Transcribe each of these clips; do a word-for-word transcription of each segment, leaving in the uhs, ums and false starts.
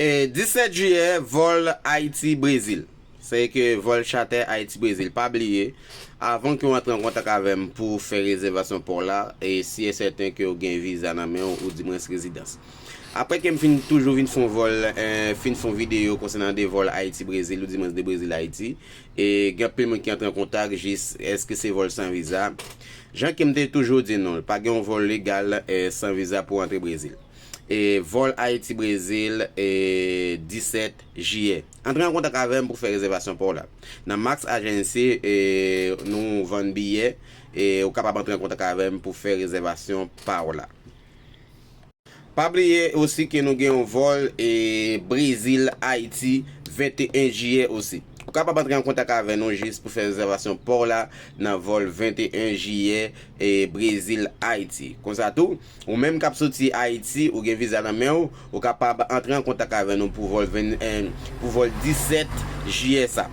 E disèt jiyè, vòl Ayiti-Brezil. Se ke vòl chatè Ayiti-Brezil. Pa bliye, avan ke w antre an kontak avè m pou fè rezèvasyon pa w la, e si e sèten ke w gen viza nan men w, ou di mwens rezidans. Apre ke m fin toujou vin fè yon vòl, eh, fin fè yon videyo konsènan de vòl Ayiti-Brezil, ou di mwens de Brezil-Ayiti, e gen anpil moun ki antre an kontak jis, èske se vòl san viza? Jan ke m te toujou di nou, pa gen yon vòl legal, eh, san viza pou antre Brezil. E vòl Ayiti-Brezil, e disèt jiyè. Antre an kontak avè m pou fè rezèvasyon pa w la. Nan Max Agency, e nou vann biyè, e ou kapab antre an kontak avè m pou fè rezèvasyon pa w la. Pa bliye osi ke nou gen yon vòl, e Brezil, Ayiti, venteyen jiyè osi. Ou kapab antre an kontak avè nou jis pou fè rezèvasyon pa w la nan vòl venteyen jiyè, e Brezil, Ayiti. Konsa tou, ou menm k ap soti Ayiti, ou gen viza nan men w, ou kapab antre an kontak avè nou pou vòl ven, eh, pou vòl disèt jiyè sa.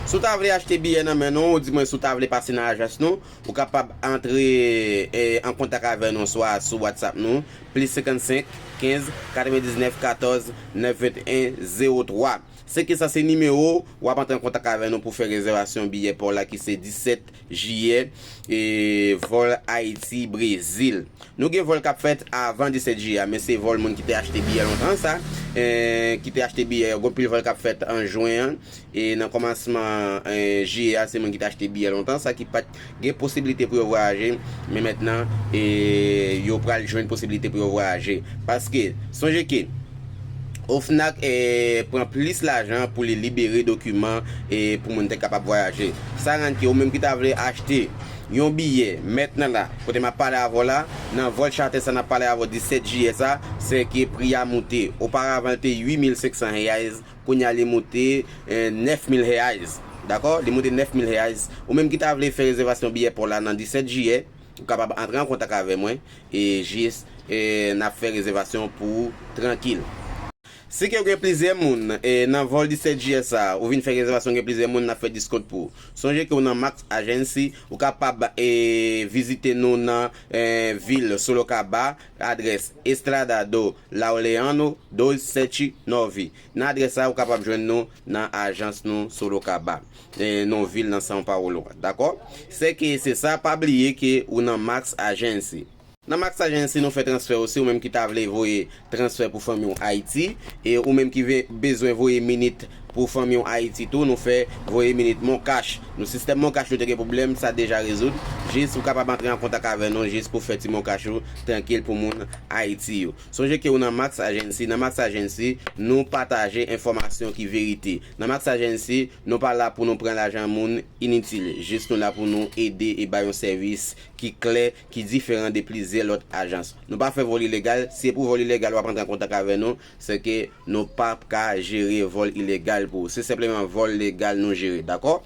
Si w ta vle achte biyè nan men nou, ou di mwen si w ta vle pase nan ajans nou, ou kapab antre, eh, an kontak avè nou swa sou WhatsApp nou, plis senkannsenk, kenz, katrevendiznèf, katòz, nèf venteyen, zewo twa. Se ke sa se nimewo, w ap antre an kontak avè nou pou fè rezèvasyon biyè pa w la ki se disèt jiyè, e vòl Ayiti-Brezil. Nou gen vòl k ap fèt avan disèt jiyè a, men se vòl moun ki te achte biyè lontan sa, eh, ki te achte biyè, gon pil vòl k ap fèt an jen an, e nan kòmansman, eh, jiyè a, se moun ki te achte biyè lontan sa ki pa t gen posiblite pou yo vwayaje, men mentnan, e yo pral jwenn posiblite pou yo vwayaje. Paske, sonje ke OFNAC, eh, pran plis lajan pou li libere dokiman, eh, pou moun te kapab vwayaje. Sa rann ke ou menm ki ta vle achte yon biyè mentnan la, kote m ap pale avè w la, nan vòl chatè sa n ap pale avè w disèt jiyè sa, se ke pri a moute. Oparavan, l te uit mil senksan reais, kounye a li moute, eh, nèf mil reais. Dakò? Li moute nèf mil reais. Ou menm ki ta vle fè rezèvasyon biyè pa w la nan disèt jiyè, ou kapab antre an kontak avè mwen, e jis, e n ap fè rezèvasyon pou ou trankil. Si ke w gen plizyè moun, e nan vòl disèt jiyè sa, ou vin fè rezèvasyon, gen plizyè moun, n ap fè diskont pou ou. Sonje ke w nan Max Agency, ou kapab, e vizite nou nan, e vil Sorocaba, adrès Estrada do Laureano doze sete nove. Nan adrès sa, ou kapab jwenn nou nan ajans nou Sorocaba, e nan vil nan São Paulo. Dakò? Se ke se sa, pa bliye ke ou nan Max Agency. Nan Max Agency, nou fè transfè osi, ou menm ki ta vle voye transfè pou fanmi w Ayiti, e ou menm ki ve-, bezwen voye minit pou fanmi w Ayiti tou, nou fè voye minit Mon Cash. Nou sistèm Mon Cash nou te gen pwoblèm, sa deja rezoud. Jis ou kapab antre an kontak avè nou jis pou fè ti Mon Cash ou trankil pou moun Ayiti yo. Sonje ke ou nan Max Agency, nan Max Agency, nou pataje enfòmasyon ki verite. Nan Max Agency, nou pa la pou nou pran lajan moun initil. Jis nou la pou nou ede e bay yon sèvis ki klè, ki diferan de plizyè lòt ajans. Nou pa fè vòl ilegal. Si se pou vòl ilegal w ap antre an kontak avè nou, se ke nou p ap ka jere vòl ilegal pou ou. Se senpleman vòl legal nou jere, dakò?